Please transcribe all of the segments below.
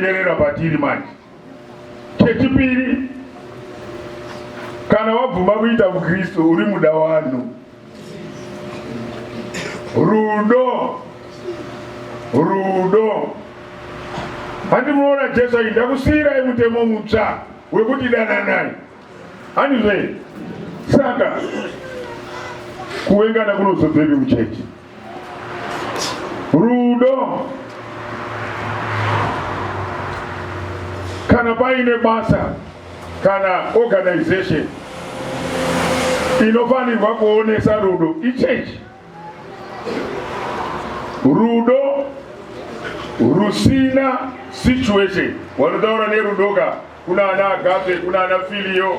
Terera patiri manje. Chechipiri, kana wabvuma kuita muKristu uri muda wanhu. Rudo, rudo. Handi munoona Jesu aiti ndakusiyirai mutemo mutsva wekuti dananai. Handizve? Saka kuvengana kunozobvepi muchechi? Rudo. Kana paine basa kana organization inofanirwa kuonesa rudo ichechi. Rudo rusina situation. Wanotaura nerudoka kuna ana agape, kuna ana filio,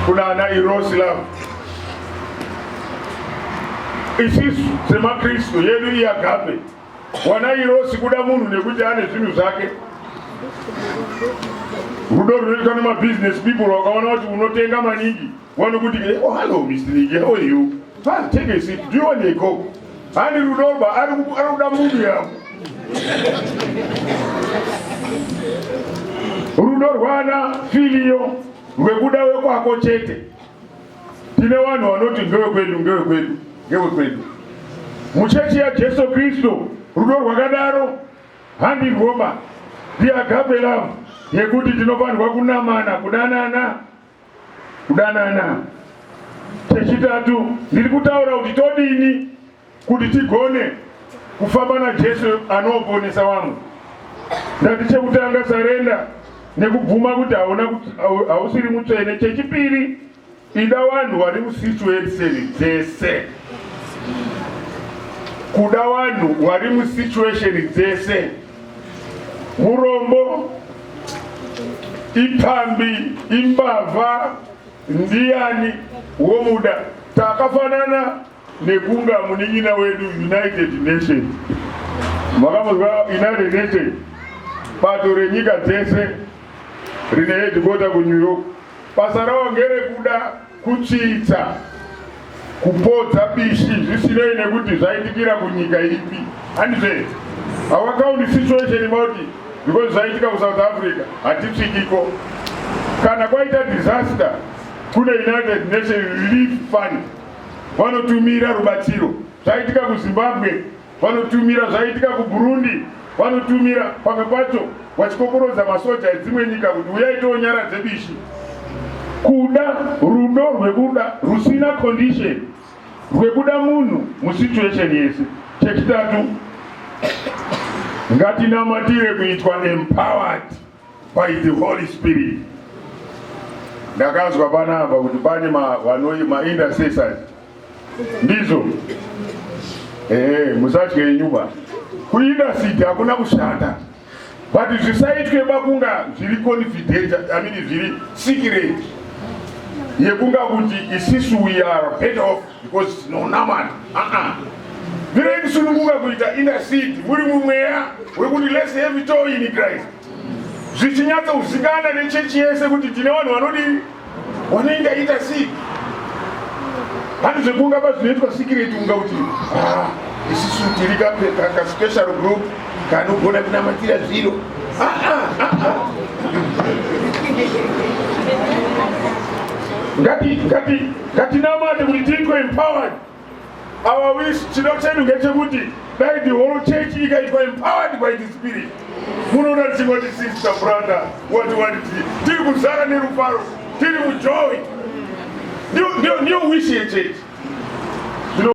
kuna ana eros love. Isisu semaKristu yedu iagape. Wana eros kuda munhu nekuti ane zvinhu zvake. Rudo runoitwa nemabusiness people, wakaona kuti unotenga maningi wanokuti, oh, hello Mr. Nige, how are you? Ah, take a seat. Do you want a coke? Hani rudo ba ari kuda munhu yako. Rudo rwana filio rwekuda wekwako chete. Tine vanhu vanoti ngewekwedu, ngewekwedu, ngewekwedu. Muchechi yaJesu Kristu rudo rwakadaro handirwoba. The agape love yekuti tinofanirwa kunamana, kudanana, kudanana. Chechitatu, ndiri kutaura kuti todini kuti tigone kufamba naJesu anoponesa vamwe. Ndati chekutanga, sarenda nekubvuma kuti hausiri mutsvene. Chechipiri, ida vanhu vari musituation dzese. Kuda vanhu vari musituation dzese. Murombo, ipfambi, imbavha, ndiani womuda? Takafanana nekunga munin'ina wedu United Nations. Makambozwa United Nations, bato renyika dzese rine headquarter kuNew York. Basa ravo ngerekuda kutsvitsa, kupodza bishi zvisinei nekuti zvaitikira kunyika ipi. Handizve? Hawakaundi situation mauti because zvaitika kuSouth Africa hatitsvikiko. Kana kwaita disaster kune United Nations Relief Fund vanotumira rubatsiro. Zvaitika kuZimbabwe vanotumira, zvaitika kuBurundi vanotumira, pamwe pacho vachikokorodza masoja edzimwe nyika kuti uyai tonyaradze bishi. Kuda rudo rwekuda rusina condition, rwekuda munhu musituation yese. Chechitatu, ngatinamatire kuitwa empowered by the Holy Spirit. Ndakazwa panapa kuti pane ma-intercessors, ndizvo? Musatye yenyuba. Kuintercede hakuna kushata, but zvisaitwe bakunga zviri confidential, I mean zviri secret, yekunga kuti isisu we are better off because tinonamata. Virei kusununguka kuita intercede muri mumweya wekuti let's have joy in Christ, zvichinyatsozikana nechechi yese kuti tine vanhu vanodii, vanoenda intercede. Handi zvekunga pazvinoitwa secret, unga kuti ah, isisu tiri kaspecial group kanogona kunamatira zviro. Ah, ah, ah, ah. Ngatinamate kuti tiitwe empowered. Our wish, chido chedu ngechekuti dai the whole church ikaitwa empowered by the Spirit. Munoona tichingoti sister, brother, what what, tiri kuzara nerufaro, tiri mujoy. Ndiyo wish yechechi.